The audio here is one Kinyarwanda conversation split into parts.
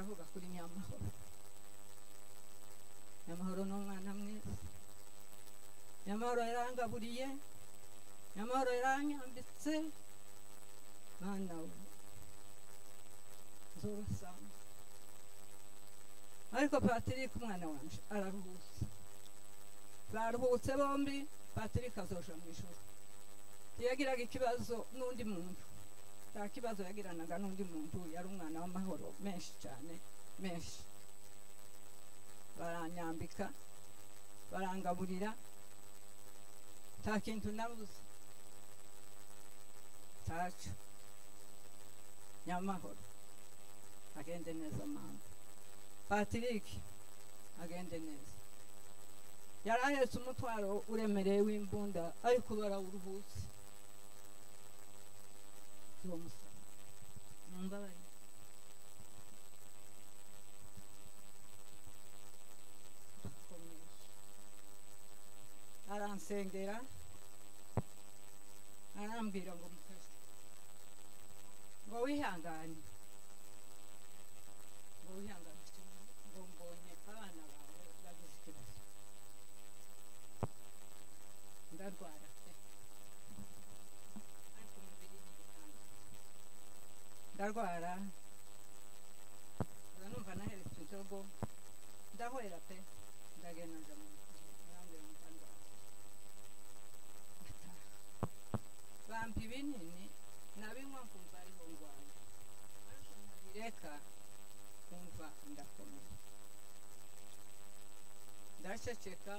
Ndavuga kuri Nyamahoro. Nyamahoro ni umwana mwiza. Nyamahoro yarangaburiye, Nyamahoro yaranyambitse. Mwana we nzobasanga. Ariko Patrick umwana wanje araruhutse, baruhutse bombi. Patrick azoja mu ijuru. Ntiyagiraga ikibazo n'undi muntu, nta kibazo yagiranaga n'undi muntu. Yari umwana w'amahoro menshi cyane, menshi. Baranyambika, barangaburira, nta kintu nabuze, ntacyo. Nyamahoro agende neza mama. Patrick agende neza. Yari ahetse umutwaro uremereye w'imbunda, ariko barawuruhutse. Tubamusaba mumbabarire. Aransengera, arambwira ngo mukase, ngo wihangane, ngo wihangane, ngo mbonye abana bawe bagize ikibazo. Ndarwara pe, ariko umubiri ni igitanda. Ndarwara, uranumva naheretse inzogo, ndahwera pe, ndagenda nja mu bitaro, arambwira ngo ndarwara. Ndataha, bampa ibinini, nabinywa nkumva ariho ndwaye, ariko nabireka nkumva ndakomeye. Ndaceceka.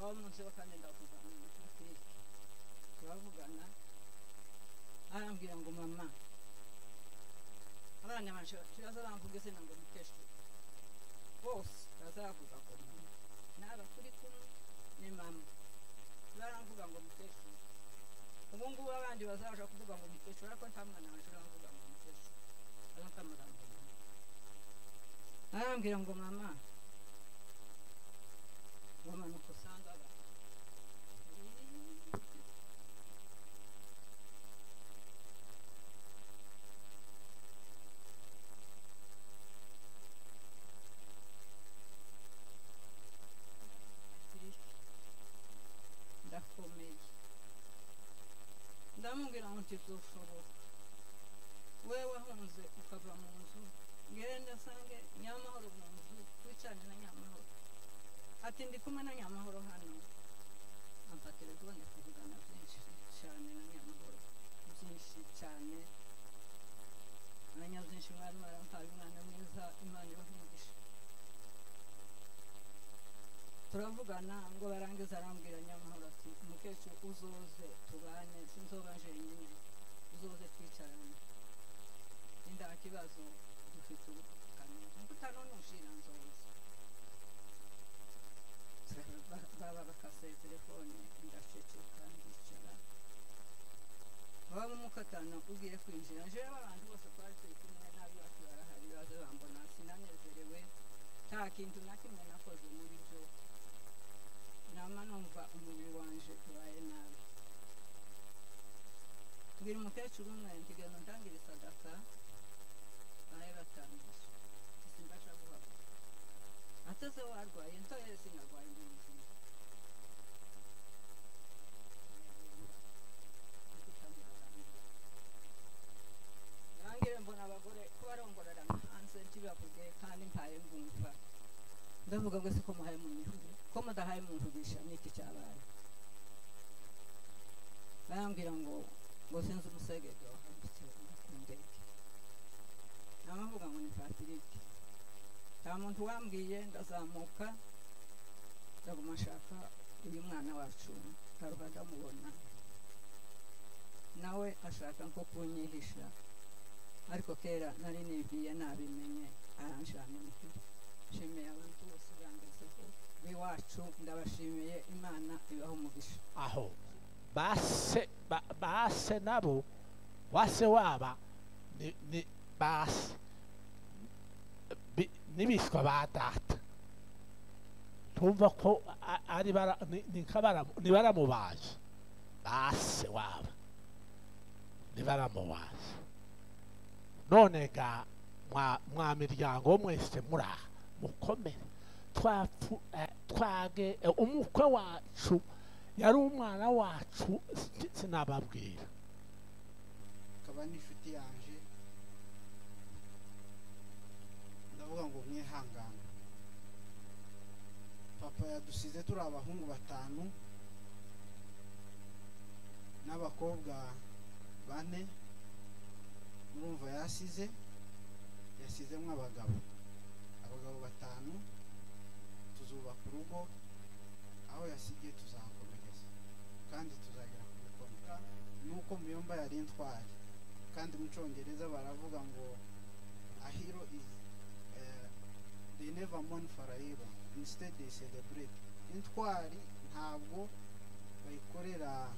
Aho munsi wa kane ndavugana na Patrick, turavugana, arambwira ngo mama, abana banje turaza bamvuga izina ngo mukecuru, bose bazavuga ngo mama, n'aba turi kumwe ni mama, baramvuga ngo mukecuru. Ubu ngubu abandi bazaja kuvuga ngo mukecuru, ariko nta mwana wanje uramvuga ngo mukecuru, azakamara ngo mama. Arambwira ngo mama, wamanuka usanga abantu. Ndakomeye. Ndamubwira ngo ntizoshoboka, wewe wahunze ukava mu nzu, ngende nsange Nyamahoro mu nzu, wicarane na Nyamahoro. Ati ndi kumwe na Nyamahoro hano. Ampa telefone tuvugana byinshi cyane na Nyamahoro, byinshi cyane. Amenya byinshi, mwarimu arampaye umwana mwiza, Imana ibahe umugisha. Turavugana ngo barangiza, arambwira Nyamahoro ati umukecuru uzoze tubane, sinzoba jenyine, uzoze twicarane, nta kibazo dufite ubukana, mukutano nushira nzoza. Baba bakase telefone, ndaceceka ndicara. Waba umukatano ugiye kwinjira, jewe abantu bose twari turi kumwe n'abiwacu barahari, baze bambona sinanezerewe, nta kintu na kimwe nakoze muri byo. Nama numva umubiri wanje ubaye nabi. Mbwira umukecuru umwe nti genda untangire sadaka, bahe batangije, simbasha guhaguruka. Ateze warwaye, ntoye sinarwaye, ndi muzima. Nangire mbona abagore ko barongorerana hanze ntibavuge, kandi mpaye mbumva. Ndavuga ngo se ko muhaye munyihuri, ko mudahaye mumvugisha, niki cyabaye? Barambwira ngo ngo sinzi umusegege wahambitse ku ndege. Namavuga ngo ni Patrick. Nta muntu wambwiye, ndazamuka ndaguma nshaka uyu mwana wacu, ngaruka ndamubona, nawe ashaka nko kunyihisha, ariko kera nari nibwiye nabimenye, aranjana imuhira. Nshimiye abantu bose bangezeho b'iwacu, ndabashimiye, Imana ibahe umugisha. Aho base base nabo wase waba ni base nibiswa ba data, tumva ko ari bara ni kabara ni baramubaje base waba ni baramubaje. None ga Mwa miryango mwese muraha mukomere. Twage umukwe wacu yari umwana wacu, sinababwira. Akaba n'inshuti yanje, ndavuga ngo mwihangane. Papa yadusize turi abahungu 5 n'abakobwa 4. Murumva yasizemo abagabo 5. Tuzubaka urugo aho yasigiye, tuzakomereza kandi tuzagera ku bikombe. Nuko Muyomba yari intwari, kandi mu Cyongereza baravuga ngo a hero is they never mourn for a hero, instead they celebrate. Intwari ntabwo bayikorera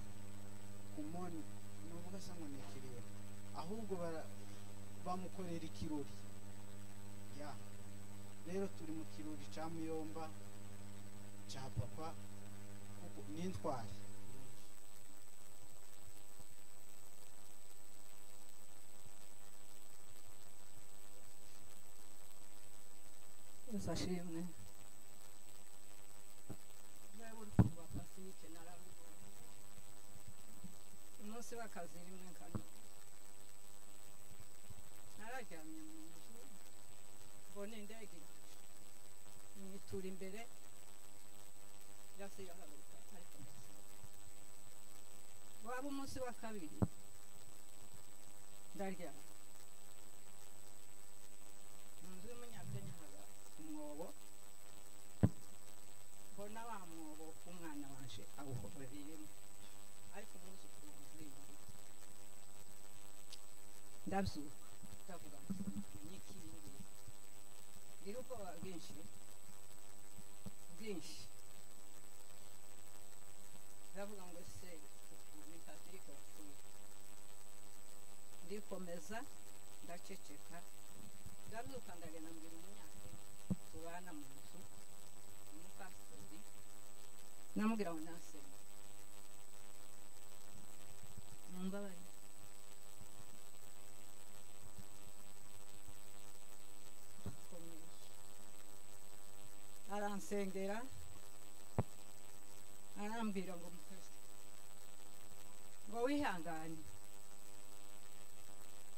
kumoni nuvuga se ngo ni ikiriyo, ahubwo bamukorera ikirori. Ya rero turi mu kirori cya Muyomba cya papa, kuko ni intwari. Uzashimwe wewe urupfu rwa Pacifique nararubonye umunsi w'akazi rimwe nkano nararyamye mu nzu, mbona indege nyitura imbere yasi yahaguruka, ariko ndasohoka. Waba umunsi wa kabiri ndaryama mu nzu y'umunyakenya, haba umwobo, mbona wa mwobo umwana wanje awuhobereyemo, ariko umwuzukuru wanje uri imbere. Ndabyuka ndavuga ngo niki ibi ngibi, ngira ubwoba bwinshi bwinshi. Ndavuga ngo ese ni Patrick wapfuye? Ndikomeza ndaceceka, ndabyuka ndagenda mbwira umunyakenya tubana mu nzu, umupasitori, namubwira ngo nasenga mumbabarire. Ndakomeye. Aransengera, arambwira ngo mukristo ngo wihangane,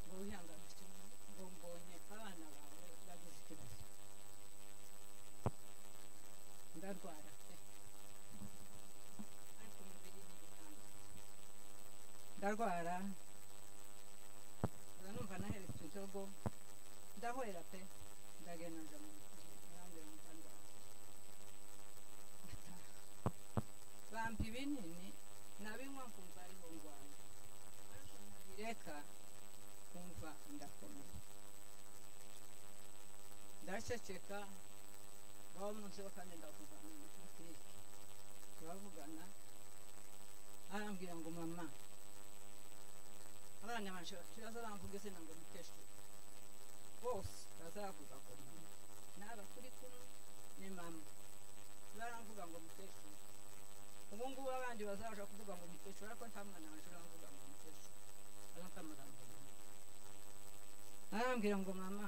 ngo wihangane, ngo mbonye abana bawe bagize ikibazo. Ndarwara pe, ariko umubiri ni igitangaza. Ndarwara, numva naheretse inzogo, ndahwera pe, ndagenda nja mu nzu, arambwira ngo ndarwara, ndataha, bampa ibinini nabinywa nkumva ariho ndwaye, ariko nabireka nkumva ndakomeye. Ndaceceka. Waba umunsi wa kane ndavugana na Patrick, turavugana, arambwira ngo mama, abana banje kibazo bamvuga izina ngo mukecuru, bose bazavuga ngo mama, naba turi kumwe ni mama, baramvuga ngo mukecuru. Ubu ngubu abandi bazaja kuvuga ngo mukecuru, ariko nta mwana wanje uramvuga ngo mukecuru, aramvuga ngo mama. Arambwira ngo mama,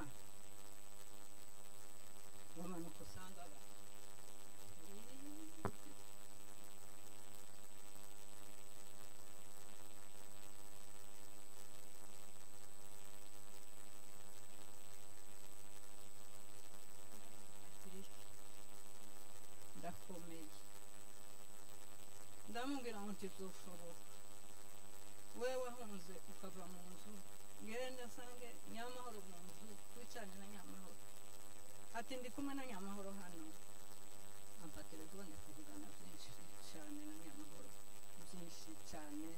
wamanuka usanga abantu. Ndakomeye. Ndamubwira ngo ntibizoshoboka, wewe wahunze ukava mu nzu, ngende nsange Nyamahoro mu nzu, wicarane na Nyamahoro. Ati ndi kumwe na Nyamahoro hano. Ampa telefone, tuvugana byinshi cyane na Nyamahoro, byinshi cyane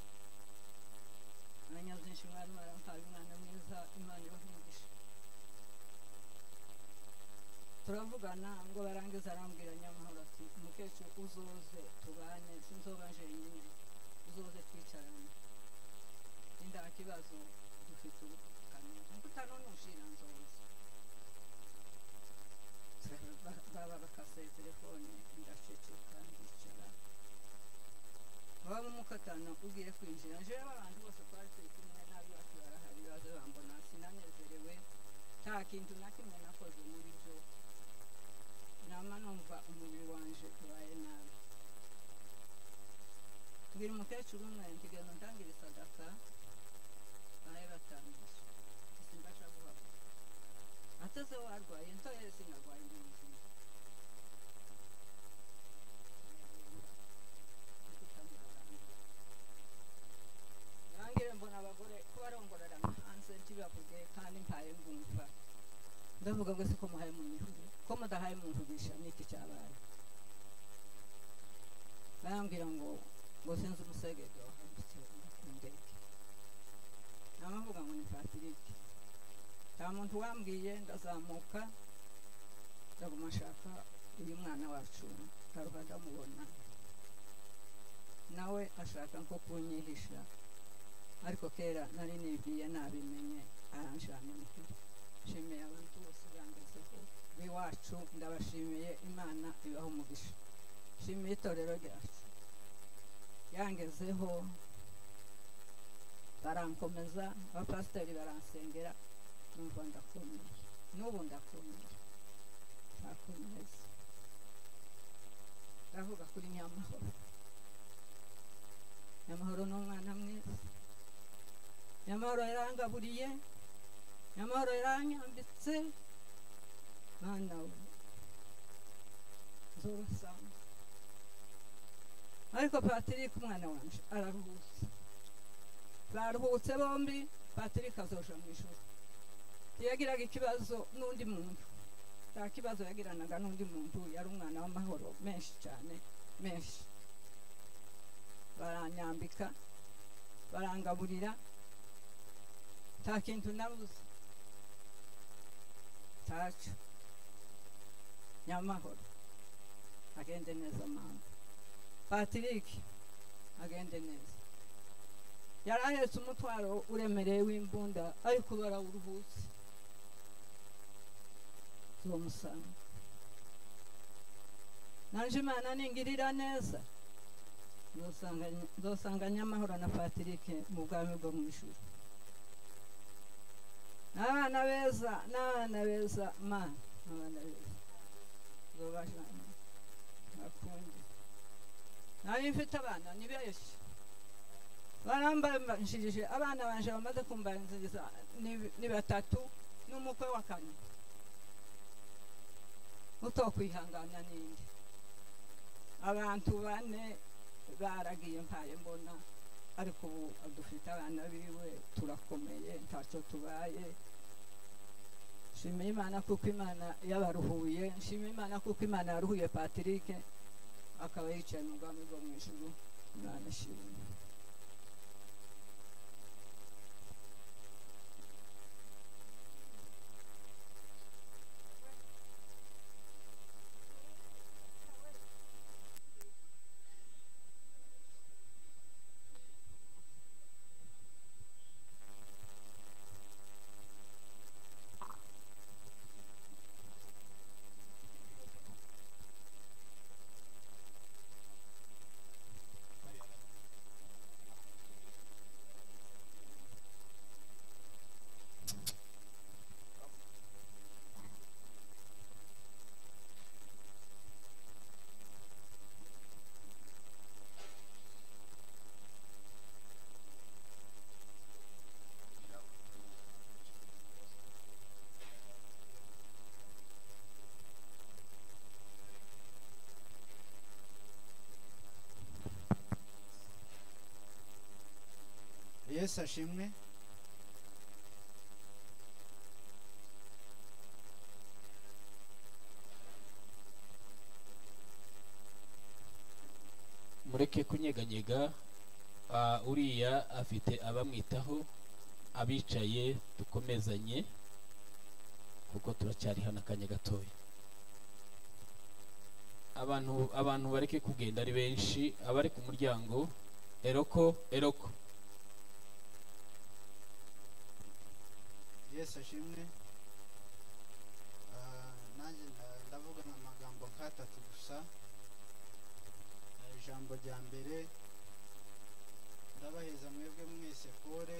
na byinshi. Mwarimu arampaye umwana mwiza, Imana ibahe umugisha. Turavugana ngo barangize, arambwira Nyamahoro ati umukecuru uzoze tubane, sinzoba jenyine, uzoze twicarane, nta kibazo dufite ubukane mukutano nushira nzoza. Baba bakase telefone, ndaceceka ndicara. Waba umukatana ugiye kwinjira, jewe abantu bose twari turi kumwe n'abiwacu barahari, baze bambona, sinanezerewe. Nta kintu na kimwe nakoze muri byo. Nama numva umubiri wanje ubaye nabi. Mbwira umukecuru umwe ntigenda ntangira isadaka bahe batangije simbasha guhaguruka. Ateze warwaye ntoye sinarwaye ndi muzima. Nangire mbona abagore ko barongorerana hanze ntibavuge kandi mpaye mbumva. Ndavuga ngo siko muhaye mu mihuri ko mudahaye mumvugisha niki cyabaye. Barambwira ngo sinzi umusegege wahambitse ku ndege. Namavuga ngo ni Patrick. Nta muntu wambwiye ndazamuka ndaguma nshaka uyu mwana wacu ndaruha ndamubona. Nawe ashaka nko kunyihisha ariko kera nari nibwiye nabimenye aranjana imuhira. Nshimiye abantu bose bangezeho b'iwacu, ndabashimiye, Imana ibaha umugisha. Nshimiye itorero ryacu yangezeho, barankomeza, abapasiteri baransengera, numva ndakomeye. N'ubu ndakomeye, ndakomeza. Ndavuga kuri Nyamahoro. Nyamahoro ni umwana mwiza. Nyamahoro yarangaburiye, Nyamahoro yaranyambitse. Mwana we nzobasanga. Ariko Patrick umwana wanje araruhutse. Baruhutse bombi, Patrick azoja mu ijuru. Ntiyagiraga ikibazo n'undi muntu. Nta kibazo yagiranaga n'undi muntu, yari umwana w'amahoro menshi cyane, menshi. Baranyambika, barangaburira, nta kintu nabuze. Ntaco. Nyamahoro agende neza mama. Patrick agende neza. Yari ahetse umutwaro uremereye w'imbunda ariko barawuruhutse. Tuzomusanga. Nanje Imana ningirira neza nzosanga Nyamahoro na Patrick mu bwami bwo mu ijuru. N'abana beza, n'abana beza, ma, n'abana beza. Nzobajana bakunde. Nari mfite abana ni benshi. Barambanjirije abana banje bamaze kumbanziriza ni batatu n'umukwe wa kane. Utokwihangana ninde. Abantu bane baragiye mpaye mbona, ariko ubu dufite abana biwe turakomeye ntacyo tubaye. Nshimiye Imana kuko Imana yabaruhuye, nshimiye Imana kuko Imana yaruhuye Patrick akaba yicaye mu bwami bwo mu ijuru. Imana ishimwe. Yesu ashimwe. Mureke kunyeganyega, uriya afite abamwitaho, abicaye dukomezanye kuko turacyari hano akanya gatoya. Abantu bareke kugenda ari benshi, abari ku muryango eroko eroko. Yesu ashimwe. Nanjye ndavuga amagambo nk'atatu gusa. Ijambo rya mbere ndabaheza mwebwe mwese pole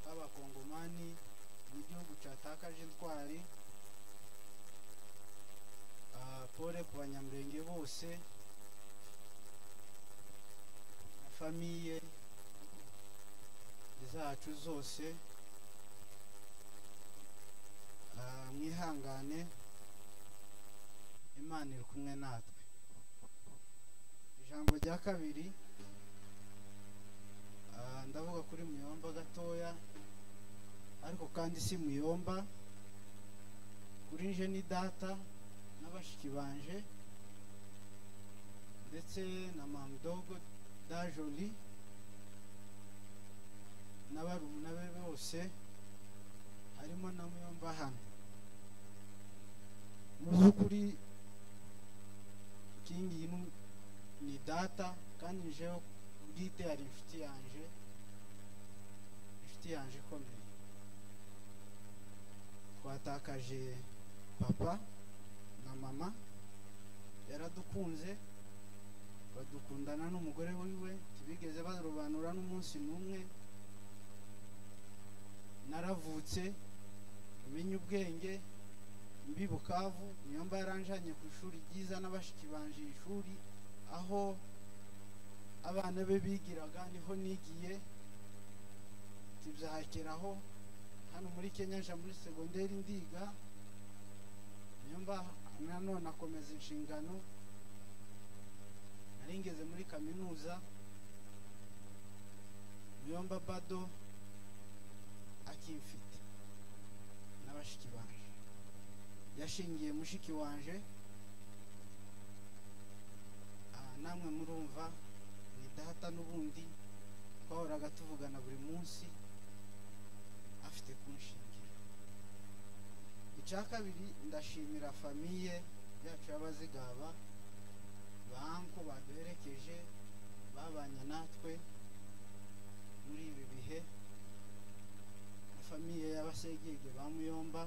b'abakongomani Ni igihugu cyatakaje intwari. Pole ku Banyamurenge bose na famille zacu zose. Mwihangane, Imana iri kumwe natwe. Ijambo rya kabiri, ndavuga kuri Muyomba gatoya, ariko kandi si Muyomba, kuri nje ni data n'abashiki banje ndetse na Mamdogo Dajoli n'abarumuna be bose, harimo na Muyomba hano. Mu by'ukuri kingi ni data, kandi njewe bwite ari inshuti yanje, inshuti yanje ikomeye. Twatakaje papa na mama, yaradukunze, badukundana n'umugore wiwe, ntibigeze barobanura n'umunsi n'umwe. Naravutse menye ubwenge mbi Bukavu, Muyomba yaranjanye ku ishuri ryiza n'abashiki banje, ishuri aho abana be bigiraga niho nigiye. Tubyakeraho hano muri Kenya, nja muri segonderi ndiga. Muyomba nanone akomeza inshingano, naringeze muri kaminuza. Muyomba bado akimfite n'abashiki banje, yashingiye mushiki wanje. Namwe murumva ni data n'ubundi twahoraga tuvugana buri munsi, afite kunshingira. Icya kabiri, ndashimira famille yacu y'Abazigaba, banko baduherekeje, babanye natwe muri ibi bihe, na famille y'Abasegege ba Muyomba.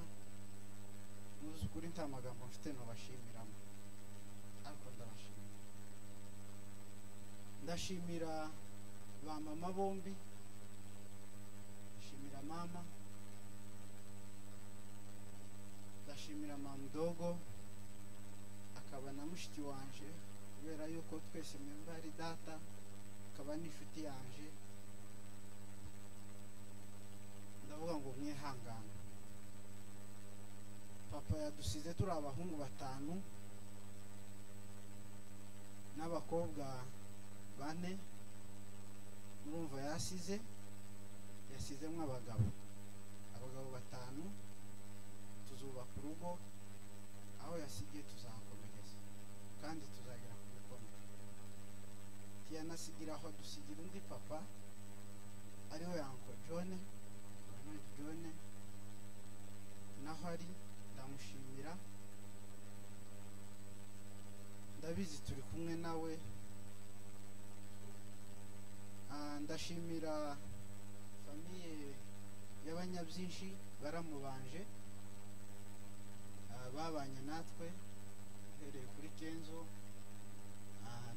Mu by'ukuri nta magambo mfite nobashimiramo, ariko ndabashimira. Ndashimira ba mama bombi, ndashimira mama, ndashimira Mamdogo akaba na mushiki wanje, kubera yuko twese Muyomba ari data, akaba n'inshuti yanje. Ndavuga ngo mwihangane, papa yadusize turi abahungu 5 n'abakobwa 4. Murumva yasize, yasizemo abagabo 5. Tuzubaka urugo aho yasigiye, tuzakomereza kandi tuzagera ku bikomeye. Tiyanasigira aho, dusigira undi papa ariwe Uncle John, John naho ari, ndamushimira. Ndabizi turi kumwe nawe. Ndashimira famille y'Abanyabyinshi baramubanje, babanye natwe uhereye kuri Kenzo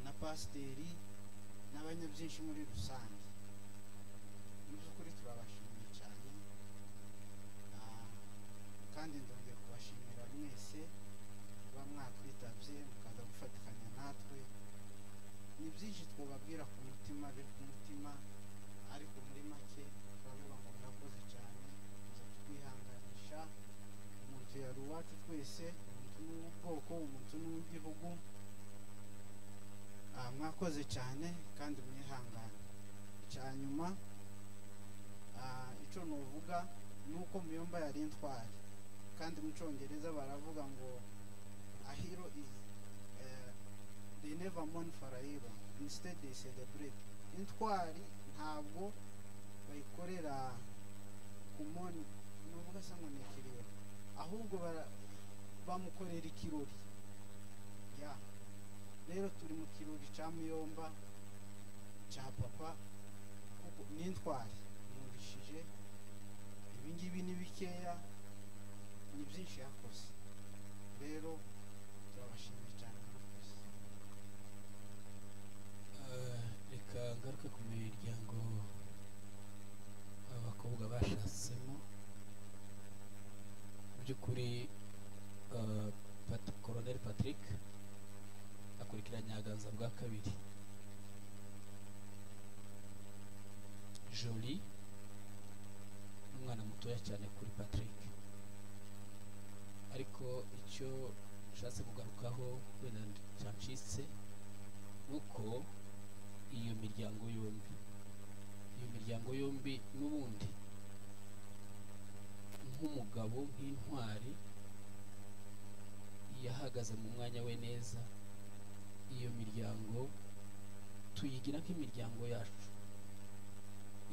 na pasiteri n'Abanyabyinshi muri rusange. Mu by'ukuri turabashimiye cyane, kandi ndongeye kubashimira mwese kuba mwatwitabye mukaza gufatikanya natwe. Ni byinshi twababwira ku mutima, biri ku mutima, ariko muri make turavuga ngo murakoze cyane, muza twihanganisha. Umuntu yari uwacu twese, umuntu ni uw'ubwoko, umuntu ni uw'igihugu. Mwakoze cyane kandi mwihangane. Icya nyuma icyo nuvuga ni uko Muyomba yari intwari, kandi mu Cyongereza baravuga ngo a hero is they never mourn for a hero, instead they celebrate. Intwari ntabwo bayikorera kumoni, nuvuga se ngo ni ikiriyo, ahubwo bamukorera ikirori. Ya rero turi mu kirori cya Muyomba cya papa, kuko ni intwari. Mwumvishije ibi ngibi ni bikeya, ni byinshi yakoze. Rero turabashimiye cyane murakoze. Reka ngaruke ku miryango abakobwa bashatsemo. By'ukuri Colonel Patrick akurikira Nyaganza bwa kabiri. Jolie umwana mutoya cyane kuri Patrick, ariko icyo nshatse kugarukaho wenda cyancitse nuko iyo miryango yombi n'ubundi nk'umugabo nk'intwari yahagaze mu mwanya we neza. Iyo miryango tuyigira nk'imiryango yacu,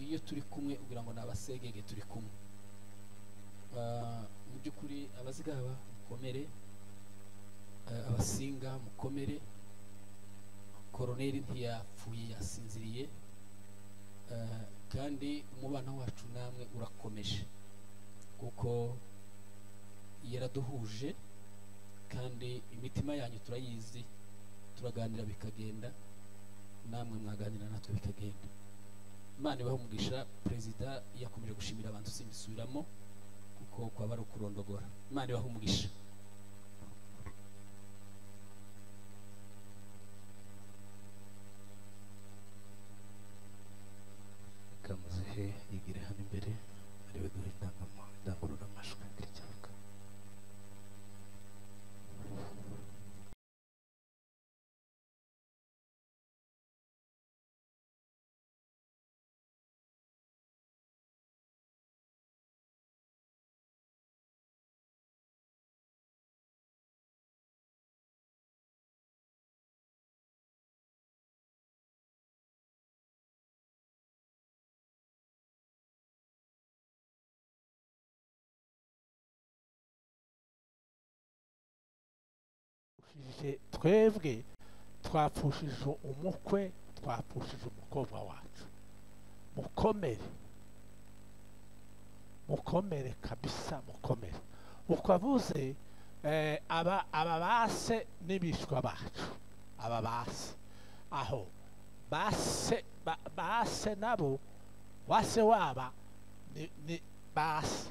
iyo turi kumwe ugira ngo nabasegege turi kumwe. Mu by'ukuri abazigaba mukomere, abasinga mukomere. Koroneri ntiyapfuye yasinziriye, kandi umubano wacu namwe urakomeje kuko yaraduhuje, kandi imitima yanyu turayizi, turaganira bikagenda, namwe mwaganira natwe bikagenda. Imana ibahe umugisha. Perezida yakomeje gushimira abantu, simbisubiramo kuko kwaba ari ukurondogora. Imana ibahe umugisha. Kamuzehe yigire hano imbere ariwe duha indangururamajwi. Twebwe twapfushije umukwe, twapfushije umukobwa wacu. Mukomere, mukomere kabisa, mukomere. Ukavuze aba base n'ibishwa bacu, aba base aho base base nabo wase waba ni base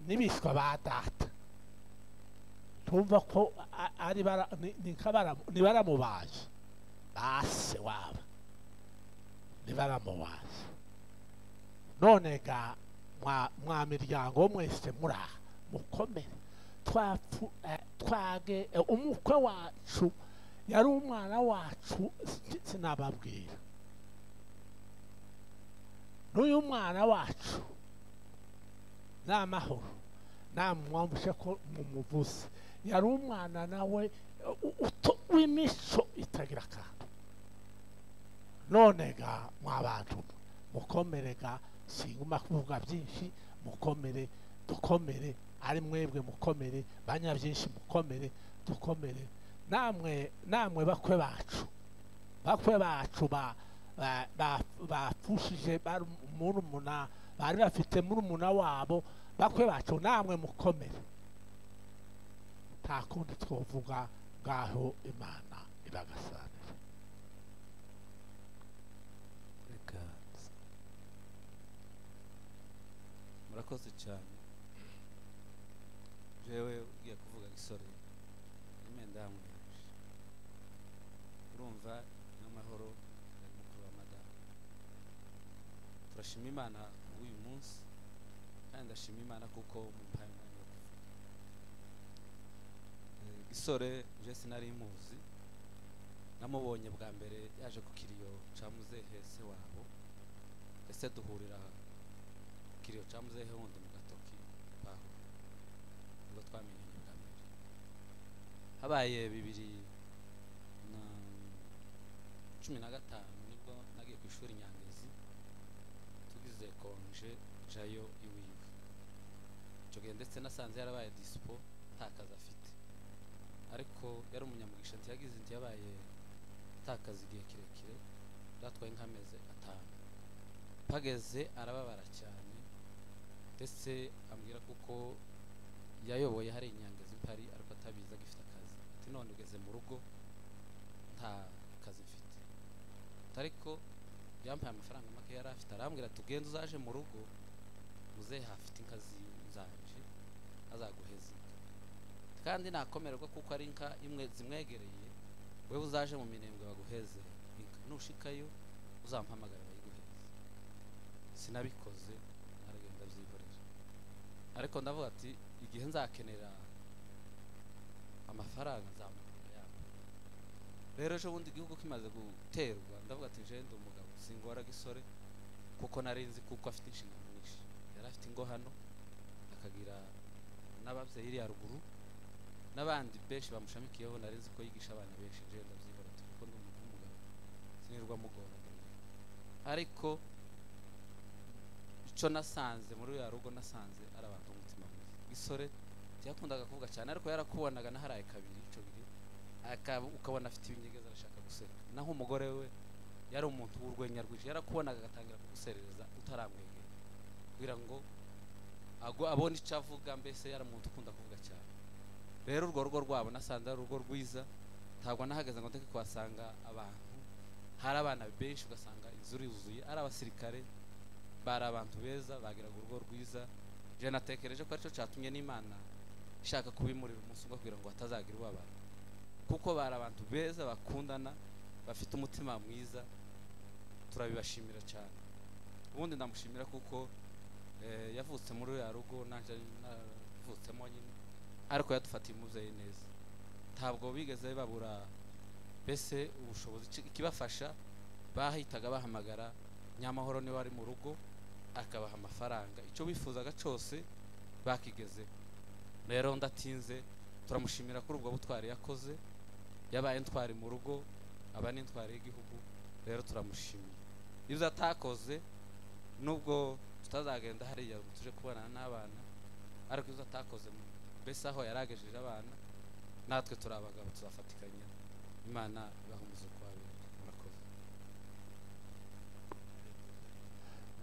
n'ibishwa ba data. Tumva ko ari ni baramubaje base waba ni baramubaje. None ga mwa miryango mwese muraha mukomere. Twage umukwe wacu yari umwana wacu, sinababwira n'uyu mwana wacu n'amahoro namwambushe ko mumuvuze, yari umwana nawe w'imico itagira akantu. None ga mwabantu mukomere ga, singuma kuvuga byinshi, mukomere, dukomere, ari mwebwe mukomere, banya byinshi mukomere, dukomere. Namwe namwe bakwe bacu, bakwe bacu bapfushije murumuna, bari bafite murumuna wabo, bakwe bacu namwe mukomere. Nta kundi twovuga ngaho Imana ibagasanira. Murakoze cyane. Jewe ugiye kuvuga gisore imenda yamwereje, urumva n'amahoro ari mukuru wa madamu. Turashima Imana uyu munsi, kandi ndashima Imana kuko mumpaye umwanya wo kuvuga. Gisore je sinari muzi, namubonye bwa mbere yaje ku kiriyo ca muzehe se wabo, ese duhurira ku kiriyo ca muzehe wundi mu gatoki paho, nibwo twamenyanye bwa mbere. Habaye 2015 nibwo nagiye ku ishuri Nyangezi, tugize konje jayo iwiwe. Icyo gihe ndetse nasanze yarabaye dispo nta kazi afite, ariko yari umunyamugisha, ntiyagize ntiyabaye atakaza igihe kirekire, byatwaye nk'amezi 5. Pageze arababara cyane, ndetse ambwira kuko yayoboye hari Inyangezi mpari ariko atabizi agifite akazi. Ati none ugeze mu rugo nta kazi mfite, ariko yampaye amafaranga make yari afite, arambwira tugende uzaje mu rugo Muzehe afite inka zanje azaguheza inka, kandi nakomererwa kuko ari inka imwe zimwegereye, wewe uzaje mu Minembwe baguheze inka, nushikayo uzampamagara bayiguheze. Sinabikoze, naragenda byihorera, ariko ndavuga ati igihe nzakenera amafaranga nzamuha yabo. Rero ejo bundi igihugu kimaze guterwa, ndavuga ati nje ndi umugabo singora gisore, kuko narinzi kuko afite inshingano nyinshi. Yari afite ingo hano, akagira n'ababyeyi iri haruguru n'abandi benshi bamushamikiyeho, narinzi ko yigisha abana benshi. Nje ndabyihora kuko ndi umuntu w'umugabo sinirwa mugora. Ariko icyo nasanze muri ya rugo, nasanze ari abantu b'umutima mwiza. Gisore yakundaga kuvuga cyane, ariko yarakubonaga naharaye kabiri ico gihe, ukabona afite ibinyegeza arashaka guseka. Naho umugore we yari umuntu w'urwenya rwinshi, yarakubonaga agatangira kuguserereza utaramwegera kugira ngo abone icyo avuga. Mbese yari umuntu ukunda kuvuga cyane. Rero urwo rugo rwabo nasanze ari urugo rwiza, ntabwo nahageze ngo ndeke kuhasanga abantu. Hari abana benshi, ugasanga inzu yuzuye, ari abasirikare, bari abantu beza, bagiraga urugo rwiza. Je natekereje ko aricyo cyatumye n'Imana ishaka kubimurira umunsi umwe kugira ngo hatazagira ubabara, kuko bari abantu beza bakundana, bafite umutima mwiza. Turabibashimira cyane. Ubundi ndamushimira kuko yavutse muri ya rugo, nanje navutsemo nyine, ariko yadufatiye umubyeyi neza, ntabwo bigeze babura mbese ubushobozi. Ikibafasha bahitaga bahamagara Nyamahoro niwe ari mu rugo, akabaha amafaranga, icyo bifuzaga cyose bakigeze. Rero ndatinze, turamushimira kuri ubwo butwari yakoze, yabaye intwari mu rugo, aba n'intwari y'igihugu. Rero turamushimiye. Ibyo atakoze nubwo tutazagenda hariya tuje kubonana n'abana, ariko ibyo atakoze mbese aho yaragejeje abana, natwe turi abagabo tuzafatikanya. Imana ibahe umuzuko wabera. Murakoze.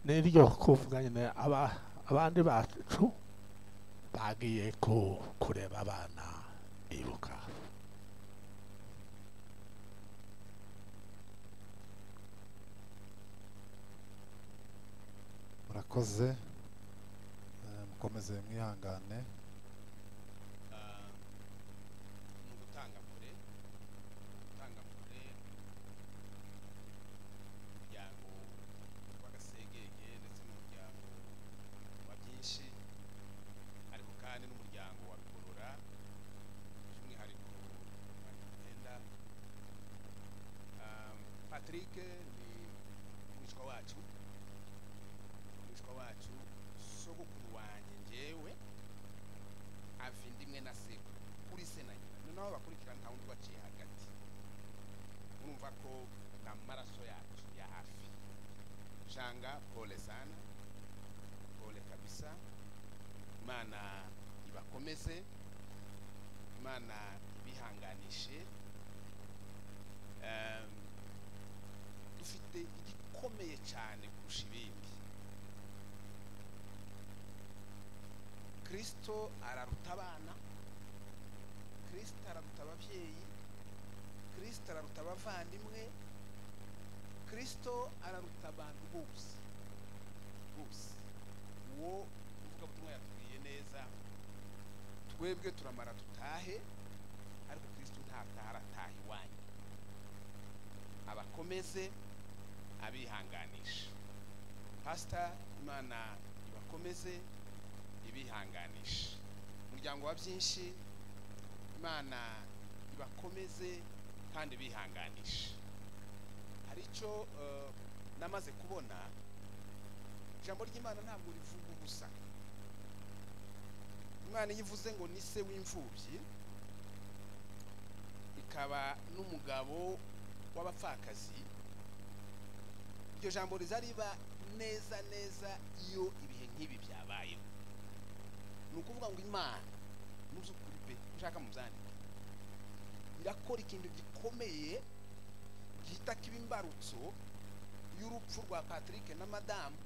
Niryo kuvuga nyine abandi bacu bagiye kureba abana ibuka. Murakoze, mukomeze mwihangane. Ni ugutanga kure, gutanga kure umuryango wa Gasegege ndetse n'umuryango wa byinshi, ariko kandi n'umuryango wa Bigorora by'umwihariko wa Nyamugenda. Patrick ni umwishwa wacu, umwishwa wacu, sogokuru wanjye njyewe ava inda imwe na sekuru kuri se na nyina, noneho bakurikira nta wundi baciye hagati. Urumva ko ni amaraso yacu ya hafi. Shanga pole sana, pole kabisa. Imana ibakomeze, Imana ibihanganishe. Dufite igikomeye cyane kurusha ibindi. Kristo araruta abana, Kristo araruta ababyeyi, Kristo araruta abavandimwe, Kristo araruta abantu bose bose. Uwo umuvugabutumwa yatubwiye neza, twebwe turamara tutahe, ariko Kristo ntataha, arataha iwanyu. Abakomeze, abihanganisha. Pastor, Imana ibakomeze, ibihanganisha. Umuryango wa byinshi, Imana ibakomeze kandi bihanganisha. Hari icyo namaze kubona, ijambo ry'Imana ntabwo rivuga ubusa. Imana iyo ivuze ngo ni se w'imfubyi, ikaba n'umugabo w'abapfakazi, iryo jambo riza riba neza neza iyo ibihe nk'ibi byabayeho. Ni ukuvuga ngo Imana mu by'ukuri pe, nshaka mubyandike, irakora ikintu gikomeye gihita kiba imbarutso y'urupfu rwa Patrick na madamu.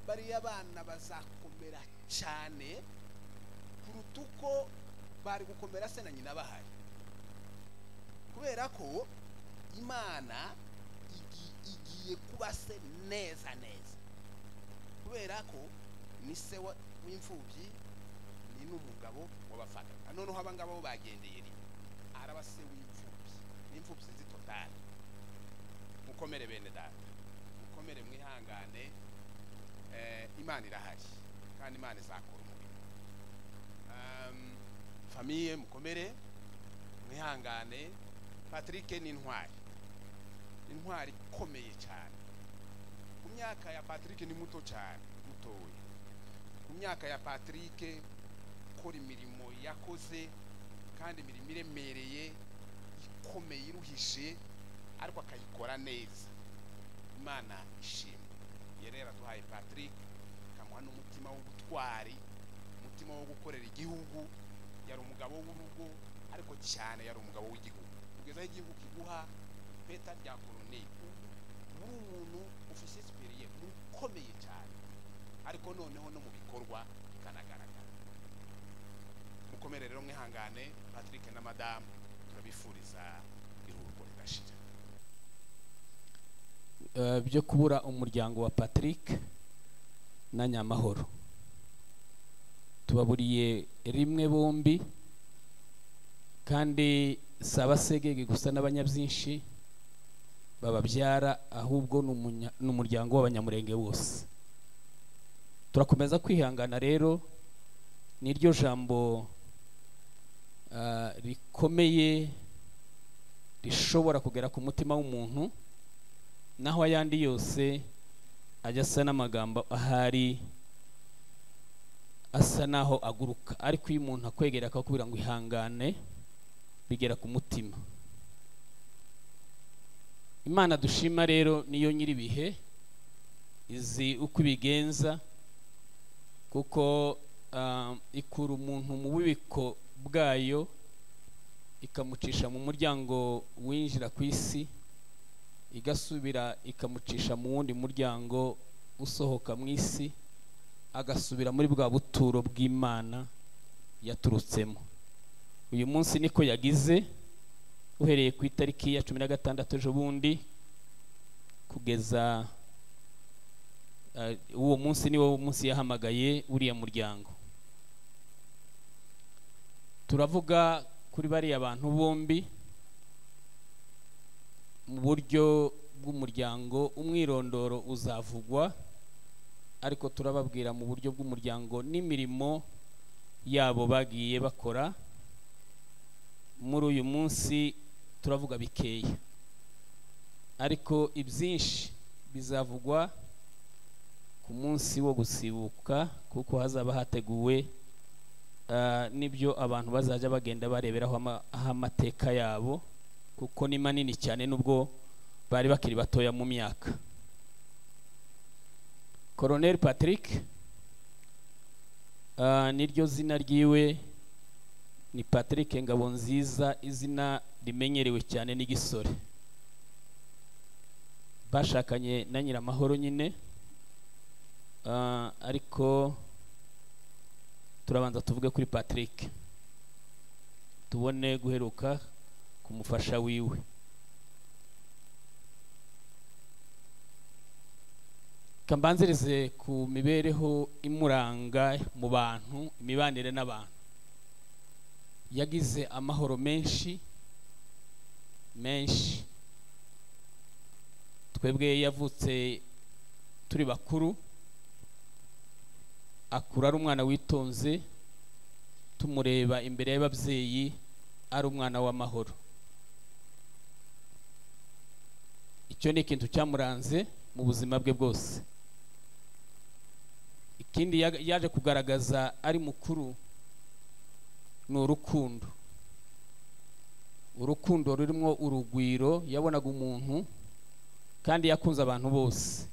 Bariya bana bazakomera cyane kuruta uko bari gukomera se na nyina bahari, kubera ko Imana igiye kuba se neza neza, kubera ko Ni se w'imfubyi, ni n'umugabo w'abapfakazi. Noneho aba ngaba bo bagendeye rimwe, araba se w'imfubyi n'imfubyi zitotale. Mukomere bene data, mukomere, mwihangane. Imana irahari kandi Imana izakora umurimo. Famille, mukomere, mwihangane. Patrick ni intwari, intwari ikomeye cyane. Ku myaka ya Patrick, ni muto cyane, mutoya ku myaka ya Patrick, gukora imirimo yakoze, kandi imirimo iremereye, ikomeye, iruhije, ariko akayikora neza. Imana ishimwe yari yaraduhaye Patrick, ikamuha n'umutima w'ubutwari, umutima wo gukorera igihugu. Yari umugabo w'urugo, ariko cyane yari umugabo w'igihugu, kugeza aho igihugu kiguha ipeta rya koroneli. Uri umuntu officier supérieur ukomeye cyane, ariko noneho no mu bikorwa bikanagaragara. Mukomere rero, mwihangane. Patrick na madamu, turabifuriza iruhuko ridashira. Byo kubura umuryango wa Patrick na Nyamahoro, tubaburiye rimwe bombi, kandi si abasegege gusa n'abanyabyinshi bababyara, ahubwo n'umuryango w'Abanyamurenge wose. Turakomeza kwihangana rero, niryo jambo rikomeye rishobora kugera ku mutima w'umuntu, naho ayandi yose ajya asa n'amagambo ahari asa naho aguruka, ariko iyo umuntu akwegera akakubwira ngo ihangane, bigera ku mutima. Imana dushima rero niyo nyir'ibihe, izi uko ibigenza, kuko ikura umuntu mu bubiko bwayo ikamucisha mu muryango winjira ku isi, igasubira ikamucisha mu wundi muryango usohoka mu isi, agasubira muri bwa buturo bw'Imana yaturutsemo. Uyu munsi niko yagize, uhereye ku itariki ya 16 ejo bundi kugeza uwo munsi, niwo munsi yahamagaye uriya muryango. Turavuga kuri bariya bantu bombi mu buryo bw'umuryango. Umwirondoro uzavugwa, ariko turababwira mu buryo bw'umuryango n'imirimo yabo bagiye bakora. Muri uyu munsi turavuga bikeya, ariko ibyinshi bizavugwa ku munsi wo gusibuka, kuko hazaba hateguwe n'ibyo abantu bazajya bagenda bareberaho amateka yabo, kuko ni manini cyane nubwo bari bakiri batoya mu myaka. Colonel Patrick niryo zina ryiwe, ni Patrick Ngabonziza, izina rimenyerewe cyane n'igisore. Bashakanye na Nyiramahoro nyine, ariko turabanza tuvuge kuri Patrick, tubone guheruka kumufasha wiwe. Kambanzirize ku mibereho imuranga mu bantu, imibanire n'abantu. Yagize amahoro menshi menshi. Twebwe yavutse turi bakuru, akura ari umwana witonze, tumureba imbere y'ababyeyi ari umwana w'amahoro. Icyo ni ikintu cyamuranze mu buzima bwe bwose. Ikindi yaje kugaragaza ari mukuru ni urukundo, urukundo rurimo urugwiro. Yabonaga umuntu, kandi yakunze abantu bose.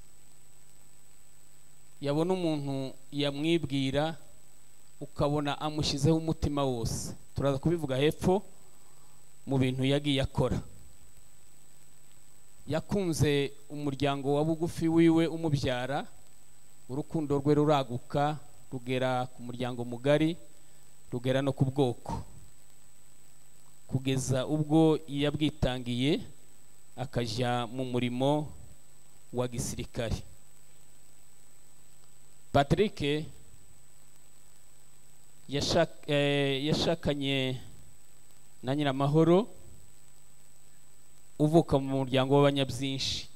Yabona umuntu yamwibwira, ukabona amushyizeho umutima wose. Turaza kubivuga hepfo mu bintu yagiye akora. Yakunze umuryango wa bugufi wiwe umubyara, urukundo rwe ruraguka rugera ku muryango mugari, rugera no ku bwoko, kugeza ubwo yabwitangiye akajya mu murimo wa gisirikare. Patrick Yashakanye na Nyiramahoro uvuka mu muryango w'abanyabyinshi,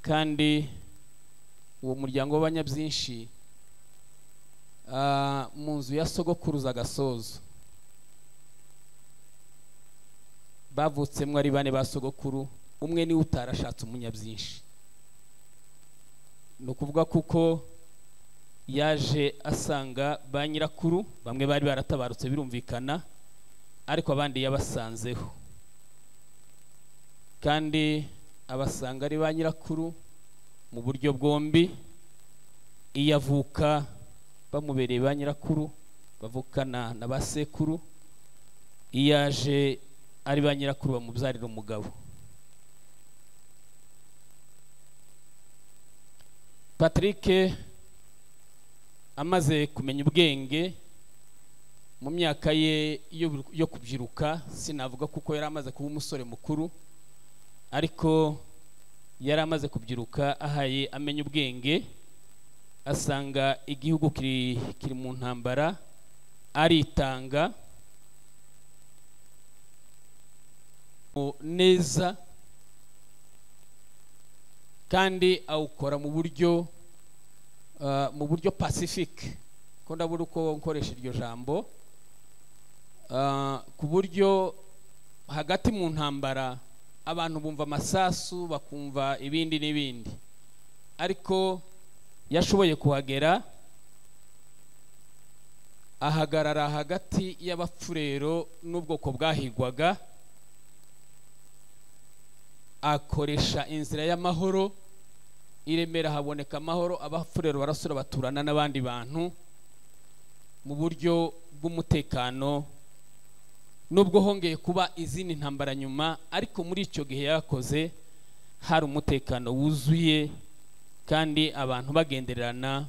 kandi uwo muryango w'abanyabyinshi mu nzu ya sogokuruza Gasozo bavutsemo ari bane ba sogokuru, umwe niwe utarashatse umunyabyinshi. Ni ukuvuga kuko yaje asanga ba nyirakuru bamwe bari baratabarutse birumvikana, ariko abandi yabasanzeho, kandi abasanga ari ba nyirakuru mu buryo bwombi. Iyo avuka bamubereye ba nyirakuru bavukana na ba sekuru, iyo aje ari ba nyirakuru bamubyarira umugabo. Patrick amaze kumenya ubwenge mu myaka ye yo kubyiruka, sinavuga kuko yari amaze kuba umusore mukuru, ariko yari amaze kubyiruka ahaye amenya ubwenge, asanga igihugu kiri mu ntambara, aritanga neza kandi awukora mu buryo pacific, ko ndabura uko nkoresha iryo jambo, ku buryo hagati mu ntambara abantu bumva amasasu bakumva ibindi n'ibindi, ariko yashoboye kuhagera ahagarara hagati y'abapfurero n'ubwoko bwahigwaga, akoresha inzira y'amahoro. I Remera haboneka amahoro, abapfurero barasura baturana n'abandi bantu mu buryo bw'umutekano, nubwo hongeye kuba izindi ntambara nyuma, ariko muri icyo gihe yakoze hari umutekano wuzuye kandi abantu bagendererana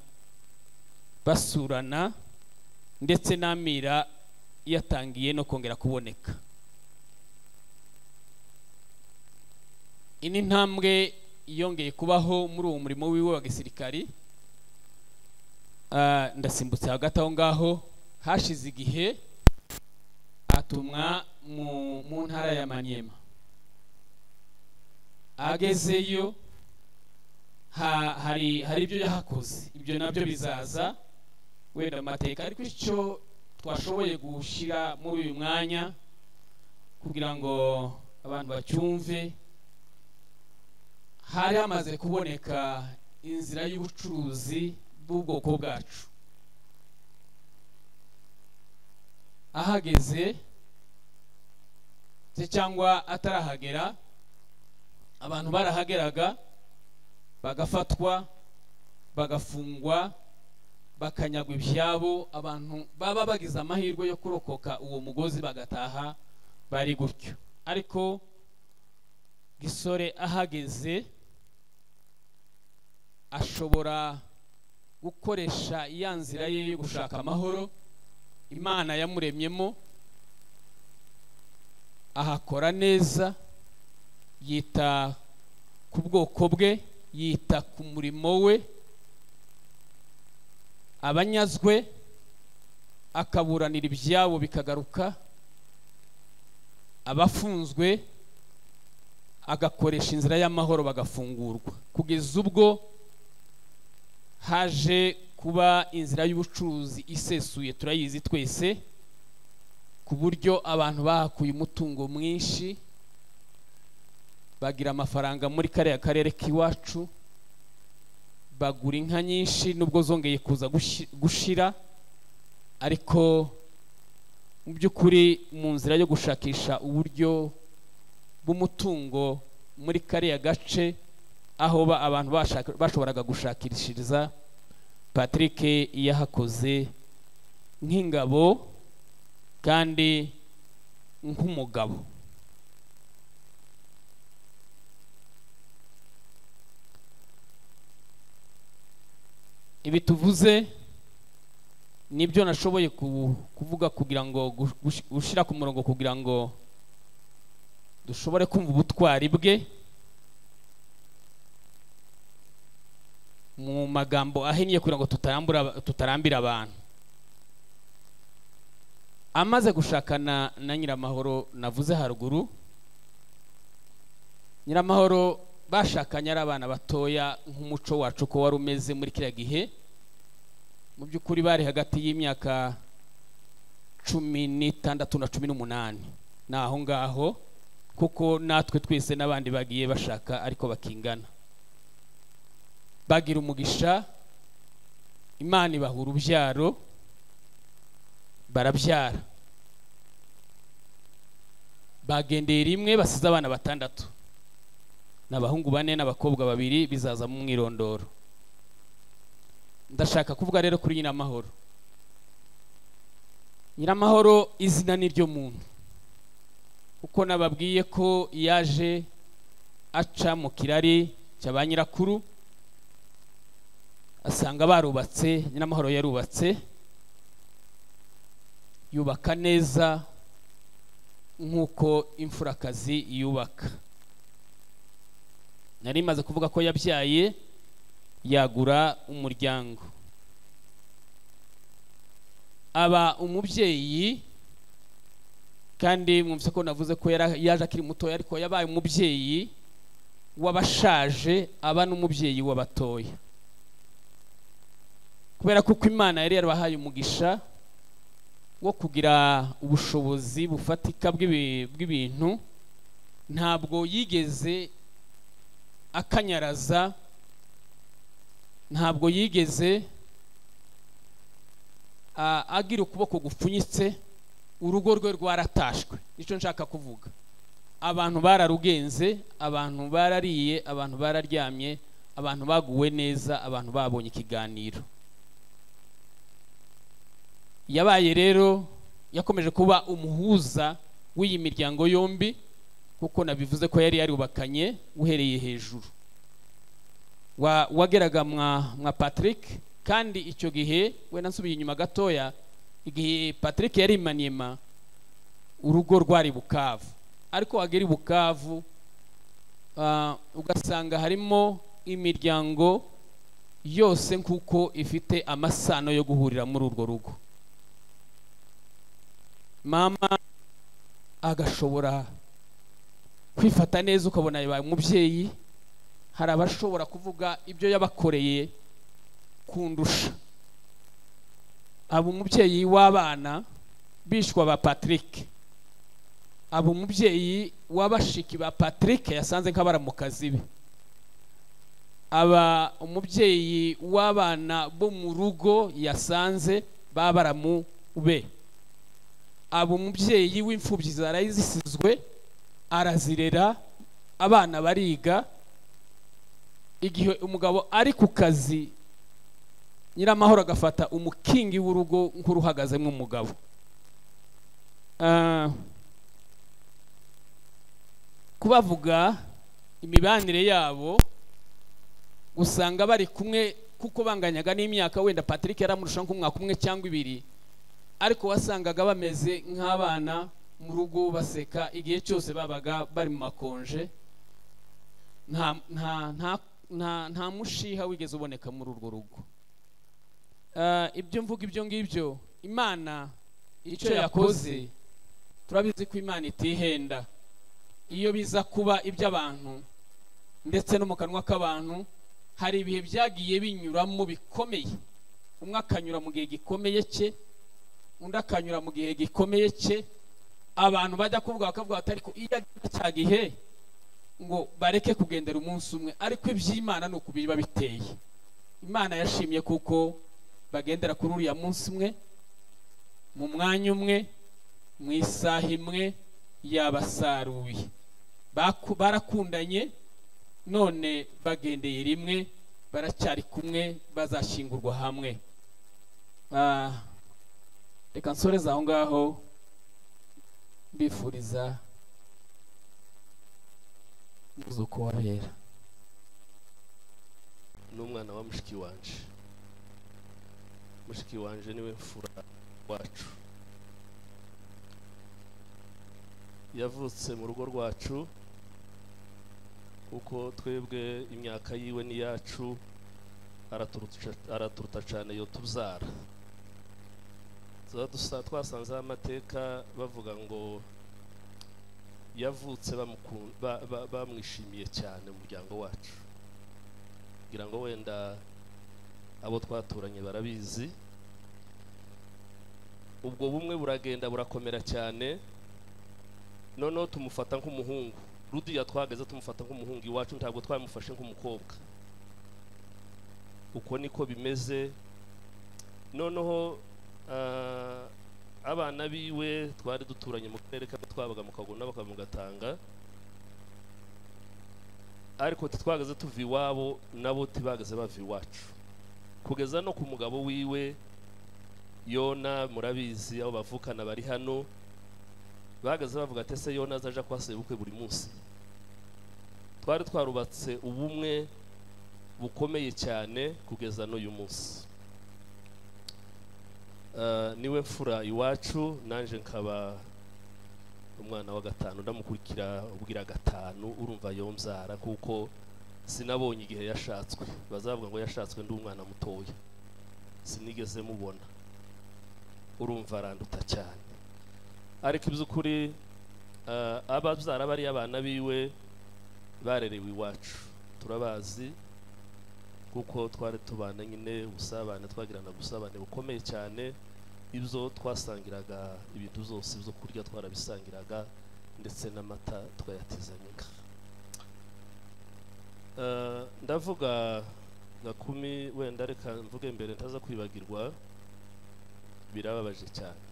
basurana, ndetse n'amira yatangiye no kongera kuboneka. Ini ntambwe yongeye kubaho muri uwo murimo wiwe wa gisirikari. Ndasimbutse hagati aho ngaho, hashize igihe atumwa mu ntara ya Manyema. Agezeyo hari ibyo yahakoze, ibyo nabyo bizaza wenda amateka, ariko icyo twashoboye gushyira muri uyu mwanya kugira ngo abantu bacyumve, hari hamaze kuboneka inzira y'ubucuruzi bw'ubwoko bwacu. Ahageze se cyangwa atarahagera, abantu barahageraga bagafatwa bagafungwa bakanyagwa ibyabo, abantu baba bagize amahirwe yo kurokoka uwo mugozi bagataha bari gutyo. Ariko Gisore ahageze ashobora gukoresha ya nzira ye yo gushaka amahoro Imana yamuremyemo, ahakora neza, yita ku bwoko bwe, yita ku murimo we, abanyazwe akaburanira ibyabo bikagaruka, abafunzwe agakoresha inzira y'amahoro bagafungurwa, kugeza ubwo haje kuba inzira y'ubucuruzi isesuye, turayizi twese, ku buryo abantu bahakuye umutungo mwinshi, bagira amafaranga muri kariya karere k'iwacu, bagura inka nyinshi nubwo zongeye kuza gushira, ariko mu by'ukuri mu nzira yo gushakisha uburyo bw'umutungo muri kariya gace aho abantu bashoboraga gushakishiriza, Patrick yahakoze nk'ingabo kandi nk'umugabo. Ibi tuvuze nibyo nashoboye kuvuga kugira ngo gushyira ku murongo kugira ngo dushobore kumva ubutwari bwe. Mu magambo ahinnye kugira ngo tutarambira abantu. Amaze gushakana na Nyiramahoro navuze haruguru, Nyiramahoro bashakanye ari abana batoya nk'umuco wacu ko wari umeze muri kiriya gihe. Mu by'ukuri bari hagati y'imyaka 16 na 18, naho ngaho, kuko natwe twese n'abandi bagiye bashaka ariko bakingana. Bagira umugisha, Imana ibaha urubyaro, barabyara, bagendeye rimwe, basize abana 6, n'abahungu 4 n'abakobwa 2, bizaza mu mwirondoro. Ndashaka kuvuga rero kuri Nyiramahoro. Nyiramahoro izina ni ryo muntu, kuko nababwiye ko yaje aca mu kirari cya ba nyirakuru, asanga barubatse. Nyiramahoro yarubatse, yubaka neza nk'uko imfurakazi yubaka. Nari maze kuvuga ko yabyaye, yagura umuryango, aba umubyeyi. Kandi mwumvise ko navuze ko yaje akiri mutoya, ariko yabaye umubyeyi w'abashaje, aba n'umubyeyi w'abatoya, kubera kuko Imana yari yarabahaye umugisha wo kugira ubushobozi bufatika bw'ibintu. Ntabwo yigeze akanyaraza, ntabwo yigeze agira ukuboko gupfunyitse. Urugo rwe rwaratashwe, nicyo nshaka kuvuga. Abantu bararugenze, abantu barariye, abantu bararyamye, abantu baguwe neza, abantu babonye ikiganiro. Yabaye rero, yakomeje kuba umuhuza w'iyi miryango yombi, kuko nabivuze ko yari yarubakanye uhereye hejuru. Wageraga mwa Patrick, kandi icyo gihe wenda nsubiye inyuma gatoya, igihe Patrick yari Maniema, urugo rwari Bukavu. Ariko wagera i Bukavu ugasanga harimo imiryango yose nkuko ifite amasano yo guhurira muri urwo rugo. Mama agashobora kwifata neza, ukabona yabaye umubyeyi. Hari abashobora kuvuga ibyo yabakoreye kundusha. Aba umubyeyi w'abana bishwa ba Patrick, aba umubyeyi w'abashiki ba Patrick yasanze nk'abaramukazi be, aba umubyeyi w'abana bo mu rugo yasanze babaramu be, aba umubyeyi w'imfubyi zarayizisizwe arazirera, abana bariga. Igihe umugabo ari ku kazi, Nyiramahoro agafata umukingi w'urugo nk'uruhagazemo umugabo. Kubavuga imibanire yabo, usanga bari kumwe kuko banganyaga n'imyaka, wenda Patrick yaramurusha nk'umwaka umwe cyangwa ibiri, ariko wasangaga bameze nk'abana mu rugo, baseka igihe cyose babaga bari mu makonje. Nta mushiha wigeze uboneka muri urwo rugo. Ibyo mvuga ibyo ngibyo, Imana icyo yakoze turabizi ko Imana itihenda. Iyo biza kuba iby'abantu ndetse no mu kanwa k'abantu, hari ibihe byagiye binyuramo bikomeye. Umwe akanyura mu gihe gikomeye cye, undi akanyura mu gihe gikomeye cye. Abantu bajya kuvuga bakavuga bati ariko iyo cya gihe ngo bareke kugendera umunsi umwe, ariko iby'Imana ni uko biba biteye. Imana yashimye kuko bagendera kuri uriya munsi umwe, mu mwanya umwe, mu isaha imwe, yabasaruye. Barakundanye, none bagendeye rimwe, baracyari kumwe, bazashyingurwa hamwe. Reka nsoreze aho ngaho, mbifuriza umuzuko w'abera. N'umwana wa mushiki wanje, mushiki wanje niwe mfura wacu, yavutse mu rugo rwacu, kuko twebwe imyaka yiwe ni yacu, Araturuta cyane yo tubyara. Twasanze amateka bavuga ngo yavutse bamwishimiye cyane mu muryango wacu, kugira ngo wenda abo twaturanye barabizi. Ubwo bumwe buragenda burakomera cyane, noneho tumufata nk'umuhungu. Rudiya twageze tumufata nk'umuhungu iwacu, ntabwo twamufashe nk'umukobwa. Uko niko bimeze. Noneho abana biwe twari duturanye mu karere kamwe, twabaga mu Kagona bakaba mu Gatanga, ariko twageze tuva iwabo nabo tibageze bava iwacu, kugeza no ku mugabo wiwe Yona. Murabizi aho bavukana bari hano, bageze bavuga ati ese Yona azaja kwa sebukwe buri munsi. Twari twarubatse ubumwe bukomeye cyane kugeza n'uyu munsi. Niwe mfura iwacu, nanje nkaba umwana wa gatanu, ndamukurikira ubwira gatanu. Urumva yomzara kuko sinabonye igihe yashatswe. Bazavuga ngo yashatswe ndi umwana mutoya, sinigeze mubona. Urumva aranduta cyane. Ariko iby'ukuri ababyara bari abana biwe barerewe iwacu, turabazi kuko twari tubana nyine ubusabane, twagirana ubusabane bukomeye cyane. Ibyo twasangiraga, ibintu byose byo kurya twarabisangiraga, ndetse n'amata twayatizanye inka. Ndavuga Gakumi, wenda reka mvuge mbere ntaza kwibagirwa. Birababaje cyane,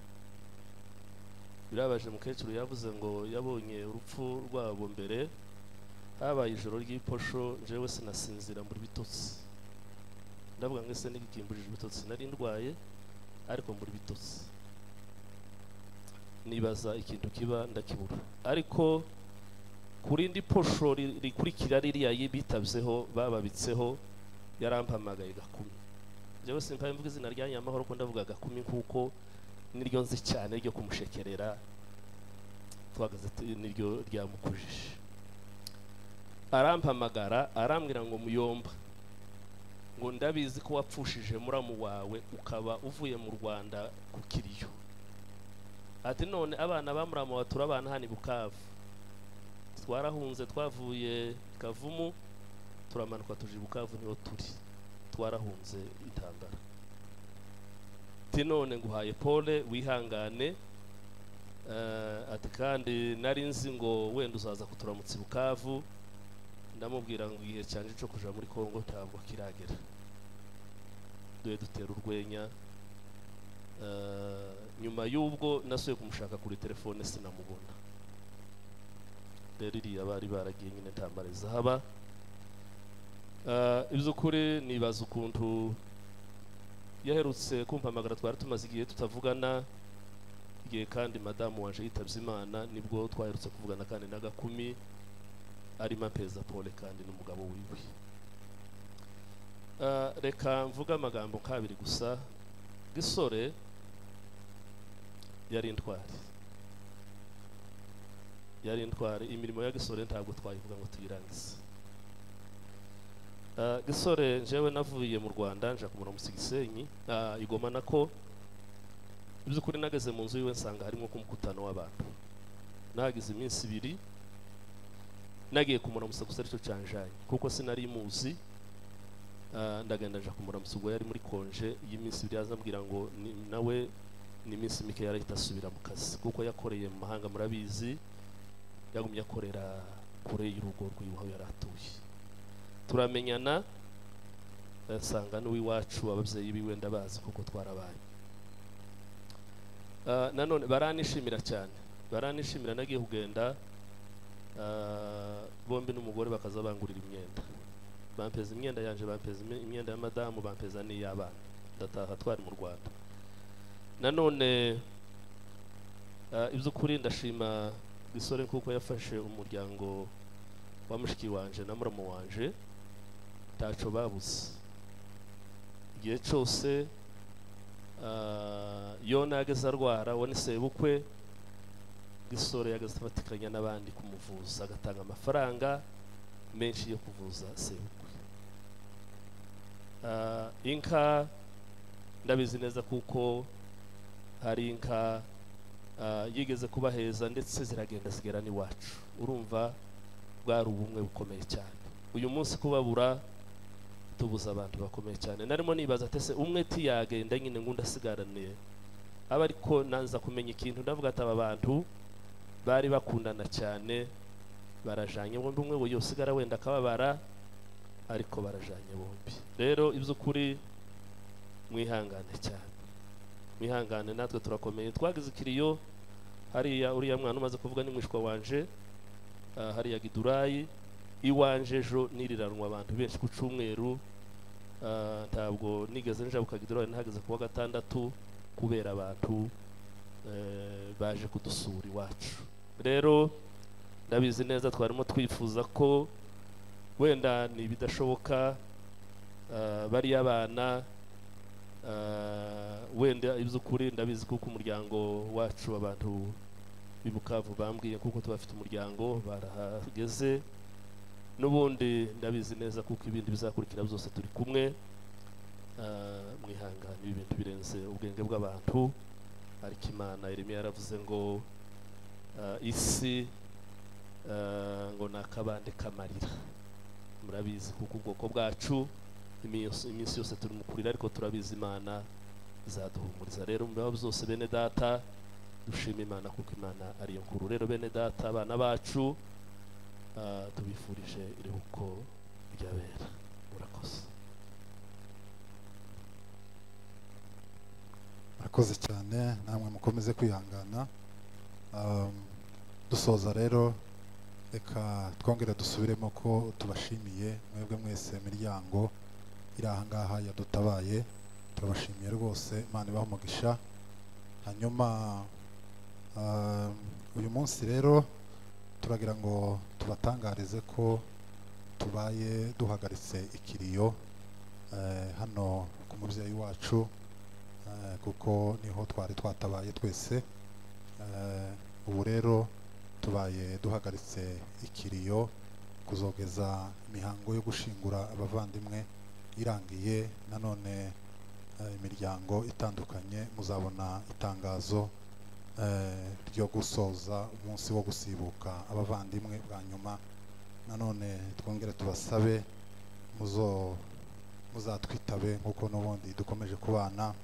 birababaje. Mukecuru yavuze ngo yabonye urupfu rwabo mbere, habaye ijoro ry'iposho, njyewe sinasinzira muri bitotsi. Ndavuga ngo ese n'igikimbujije ibitotsi, nari ndwaye ariko muri bitotsi, nibaza ikintu kiba ndakibura. Ariko kuri ndi posho rikurikira ririya yibitabyeho bababitseho, yarampamagaye Gakumi. Njyewe simpaye mvuga izina rya Nyamahoro ko ndavuga Gakumi kuko niryo nzi cyane ryo kumushekerera, twagaze niryo ryamukujije. Arampamagara arambwira ngo muyomba, ngo ndabizi ko wapfushije muramu wawe ukaba uvuye mu Rwanda ku kiriyo. Ati none abana ba muramu wawe turabana hano i Bukavu, twarahunze twavuye Kavumu turamanuka tuje i Bukavu niho turi, twarahunze intambara. Ati none nguhaye pole wihangane. Ati kandi nari nzi ngo wenda uzaza kuturamutsa i Bukavu. Ndamubwira ngo igihe cyanje cyo kuja muri Kongo ntabwo kiragera, duhe dutera urwenya. Nyuma y'ubwo nasuye kumushaka kuri telefone sinamubona. Rero iriya bari baragiye nyine ntambara zahaba. Iby'ukuri nibaza ukuntu yaherutse kumpamagara, twari tumaze igihe tutavugana, igihe kandi madamu wanje yitabye Imana nibwo twaherutse kuvugana, kandi na Gakumi arimo ampeza pole kandi n'umugabo wiwe. Reka mvuga amagambo kabiri gusa. Gisore yari intwari, yari intwari. Imirimo ya Gisore ntabwo twayivuga ngo tuyirangize. Gisore njyewe navuye mu Rwanda nja kumuramutsa Gisenyi, Igoma nako. Iby'ukuri nageze mu nzu yiwe nsanga harimo kumukutano w'abantu. Nagize iminsi ibiri nagiye kumuramutsa gusa aricyo cyanjanye kuko sinari muzi. Ndagenda nja kumuramutsa ubwo yari muri konje y'iminsi ibiri, azambwira ngo nawe ni iminsi mike yarahita asubira mu kazi kuko yakoreye mu mahanga, murabizi, yagumye akorera kure y'urugo rw'iwe aho yari atuye. Turamenyana, nsanga n'uwiwacu ababyeyi biwe ndabazi kuko twarabaye. Nanone baranishimira cyane, baranishimira. Nagiye kugenda bombi n'umugore bakaza bangurira imyenda, bampeza imyenda yanje, bampeza imyenda ya madamu, bampeza n'iy'abana. Ndataha twari mu Rwanda. Nanone iby'ukuri ndashima Gisore kuko yafashe umuryango wa mushiki wanje na muramu wanje, ntaco babuze. Igihe cyose Yona yageze arwara, we ni sebukwe, Gisore yageze afatikanya n'abandi kumuvuza, agatanga amafaranga menshi yo kuvuza sebukwe. Inka ndabizi neza kuko hari inka yigeze kubaheza ndetse ziragenda zigera n'iwacu. Urumva bwari ubumwe bukomeye cyane. Uyu munsi kubabura tubuza abantu bakomeye cyane. Narimo nibaza ati ese umwe tiyagenda nyine ngo ndasigarane aba, ariko nanza kumenya ikintu ndavuga ati aba bantu bari bakundana cyane barajanye bombi, umwe ngo yosigara wenda akababara, ariko barajanye bombi. Rero iby'ukuri mwihangane cyane, mwihangane, natwe turakomeye. Twagize ikiriyo hariya, uriya mwana umaze kuvuga ni mwishwa wanje, hariya Gidurayi iwanje ejo niriranwa abantu benshi ku cyumweru. Ntabwo nigeze njabuka Gidurayi, nahageze kuwa gatandatu kubera abantu baje kudusura iwacu. Rero ndabizi neza twarimo twifuza ko wenda ni ibidashoboka, bariya bana wenda iby'ukuri ndabizi kuko umuryango wacu abantu b'i Bukavu bambwiye kuko tubafite umuryango barahageze, n'ubundi ndabizi neza kuko ibindi bizakurikira byose turi kumwe. Mwihangane, ibi bintu birenze ubwenge bw'abantu, ariko Imana, Yeremiya yaravuze ngo isi ngo ni akabande k'amarira. Murabizi kuko ubwoko bwacu iminsi yose turi mu kurira, ariko turabizi Imana izaduhumuriza. Rero mu bibazo byose bene data dushima Imana kuko Imana ariyo nkuru. Rero bene data, abana bacu tubifurije iruhuko ry'abera. Murakoze. Murakoze cyane, namwe mukomeze kwihangana. Dusoza rero reka twongere dusubiremo ko tubashimiye mwebwe mwese miryango iri aha ngaha yadutabaye, turabashimiye rwose, Imana ibahe umugisha. Hanyuma uyu munsi rero turagira ngo tubatangarize ko tubaye duhagaritse ikiriyo hano ku mubyeyi wacu, kuko niho twari twatabaye twese. Ubu rero tubaye duhagaritse ikiriyo kuzogeza imihango yo gushingura abavandimwe irangiye. Nanone imiryango itandukanye muzabona itangazo ryo gusoza umunsi wo gusibuka abavandimwe bwa nyuma. Nanone twongere tubasabe muzatwitabe nkuko n'ubundi dukomeje kubana.